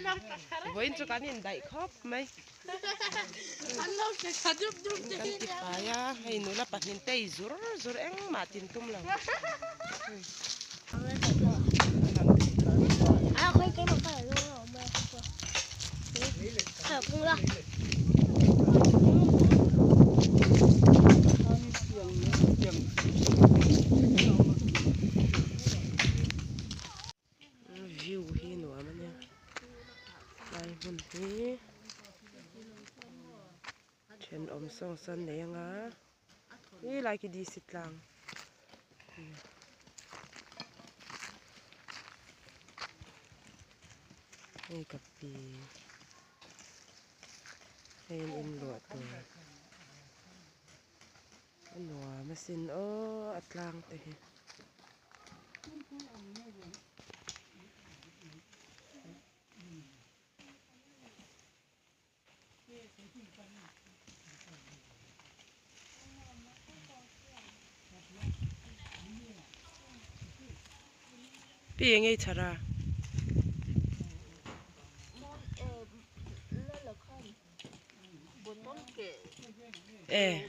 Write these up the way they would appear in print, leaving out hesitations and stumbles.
Vawiin chu kan indaih khawp mai. Kan ti fai a, hei nula pahnih te i zur zur engmah tin tum lo. View hi nuam a nia lai hmun hi thenawm sawn sawn nei anga he lai khi dc tlang hei ka pi hei an inluah tur a nuam asin aw a tlang te hi. Pi eng ei chhar a? E.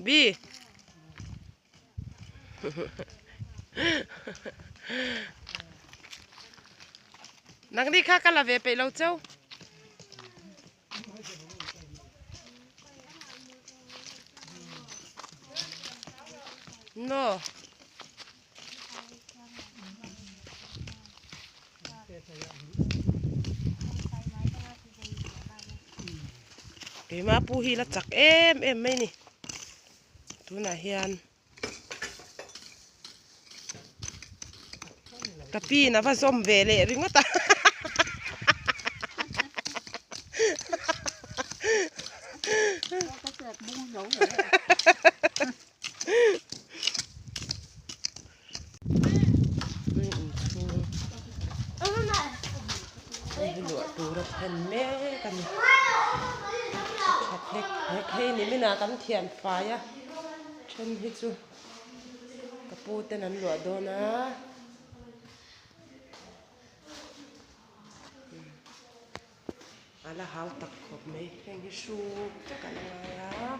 Bi. Nangni kha ka la ve peih lo cheu. No. Keimah pu hi la chak em em mai ni tunah hian ka pi in a va zawm ve leh ringawt a Luah tur a then mek a ni a that hlek hlek hei ni minah kan thian fai a then hi chu ka pu ten an luah dawn a. A la hau tak khawp mai heng hi hruk vek a la ngai a.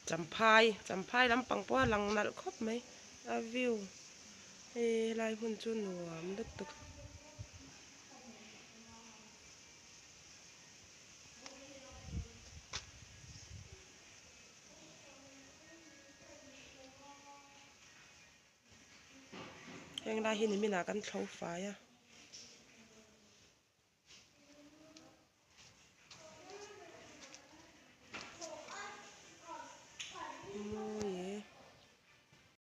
Champhai champhai lampang pawh a lang nalh khawp mai a view hei helai hmun chu nuam lutuk. Heng lai hi nimin ah kan thlo fai a.